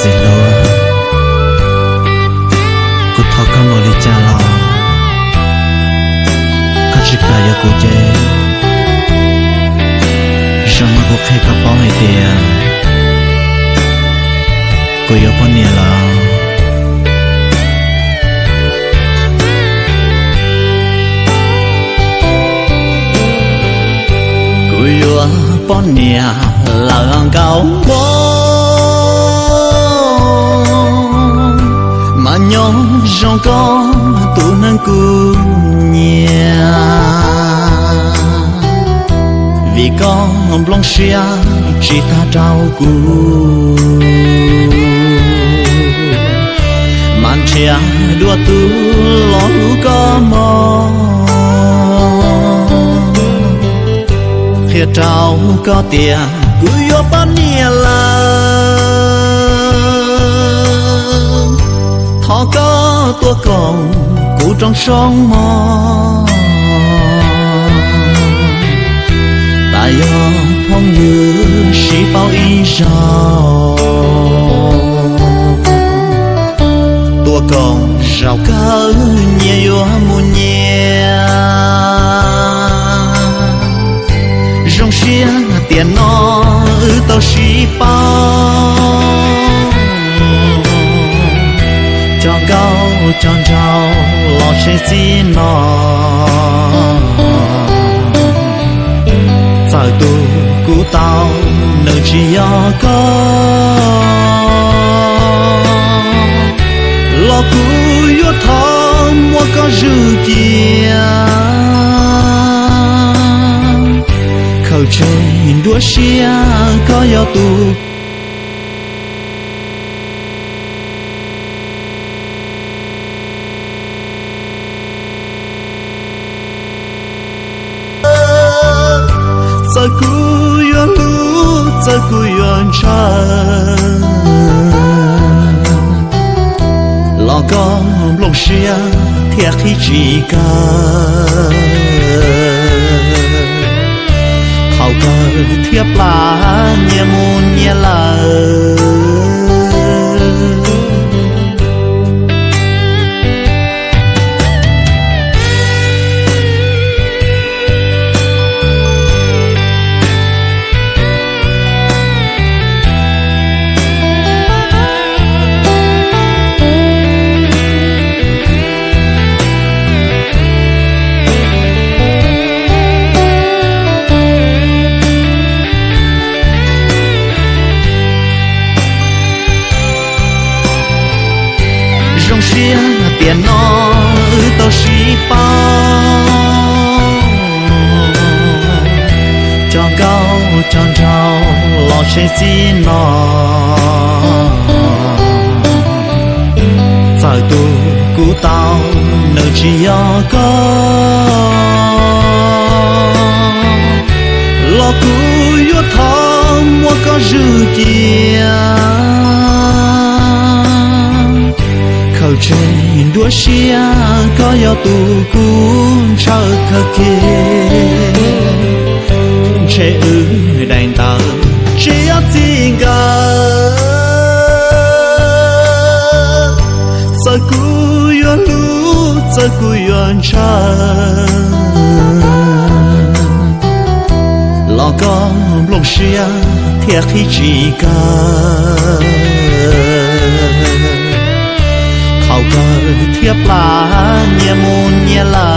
Tes hlub, kuv thov koj mus li cas los koj tsis kam yuav kuv ces zoo li kuv qhia koj paub hais tias kuv yuav poj niam lawm. Kuv yuav poj niam lawm nkauj hmoob, mas nyob zoo koj tus neeg kuv nyiam, vim koj nplooj siab tsis tag rau kuv, mas nrhiav dua tus los hlub koj mog. Qhia rau koj tias kuv yuav poj niam lawm, thov koj tuaj koom kuv rooj soob mog. Tas yog phooj ywg sib paub ib zaug, tuaj koom zaum kawg nyias yuav mus nyias. Zoo siab tiam no wb tau sib paub, cov nkauj cov nraug los tshee txij no. Txawm tus kuv tau nws tsis yog koj, los kuv yuav thov muab koj zwm cia, khaws tseg nruab siab koj yog tus Txawm kuv yuav hlub, txawm kuv yuav ntshaw, los koj nplooj siab thiaj qhib tsis kaw. Qhov kawg thiab plam nyias mus nyias lawm. Zoo siab tiam no wb tau sib paub, cov nkauj cov nraug los tshee txij no. Txawm tus kuv tau nws tsis yog koj, los kuv yuav thov muab koj zwm cia, khaws tseg nruab siab koj yog tus kuv ntshaw kawg kiag. Ntshe wb daim ntawv tsis yog txij nkawm, txawm kuv yuav hlub, txawm kuv yuav ntshaw, los koj nplooj siab thiaj qhib tsis kaw. Qhov kawg thiab plam nyias mus nyias lawm.